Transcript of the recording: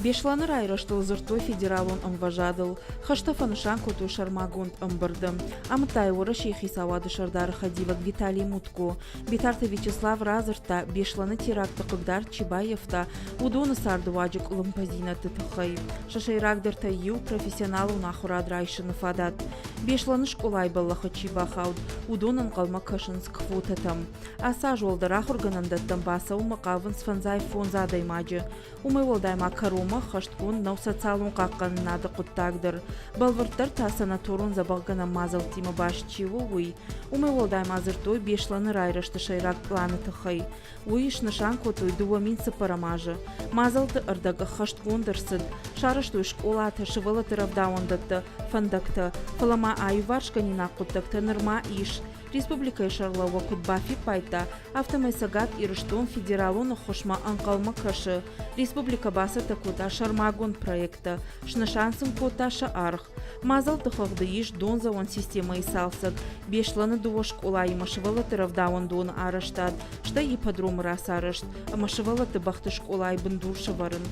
Беслӕны райрӕзтыл дзырдтой федералон ӕмвӕзадыл. Хӕстӕ фӕнысан кодтой сӕрмагонд ӕмбырды. Амыдта йӕ Уӕрӕсейы хицауады сӕрдары хӕдивӕг Виталий Мутко. Битарты Вячеслав радзырдта, Беслӕны теракты хъыгдард чи баййӕфта, уыдоны цардыуаджы къуылымпыдзинӕдты тыххӕй. Сӕ сӕйрагдӕртӕй иу – профессионалон ахуырад райсыны фадат. Беслӕны скъолайы бӕллӕхы чи бахауд, уыдон ӕнхъӕлмӕ кӕсынц квотӕтӕм. Ацы аз уӕлдӕр ахуыргӕнӕндӕттӕм бацӕуынмӕ хъавынц фӕндзай фондз адӕймаджы. Уымӕй уӕлдай ма кӕронмӕ ӕххӕстгонд нӕу социалон хъахъхъӕнынады хъуыддаг дӕр. Бӕлвырддӕр та санаторон дзӕбӕхгӕнӕн мадзӕлттимӕ баст чи у, уый. Уымӕй уӕлдай ма дзырдтой Беслӕны райрӕзты сӕйраг пъланы тыххӕй. Уый снысан кодтой 2004 азы. Мадзӕлтты ӕрдӕг ӕххӕстгонд ӕрцыд. Сарӕзтой скъолатӕ, сывӕллӕтты рӕвдауӕндӕттӕ, фӕндӕгтӕ. Фӕлӕ ма аиуварсгӕнинаг хъуыддӕгтӕ нырма ис. Республикӕйы сӕргълӕууӕг куыд бафиппайдта, афтӕмӕй Цӕгат Ирыстон федералон ӕххуысмӕ ӕнхъӕлмӕ кӕсы. Республикӕ бацӕттӕ кодта сӕрмагонд проекттӕ, снысан сын кодта сӕ аргъ. Мадзӕлтты хыгъды ис дондзӕуӕн системӕйы цалцӕг, Беслӕны дыууӕ скъолаимӕ сывӕллӕтты рӕвдауӕндоны арӕзтад, стӕй ипподромы рацарӕзт ӕмӕ сывӕллӕтты бӕхты скъолайы бындур сӕвӕрын.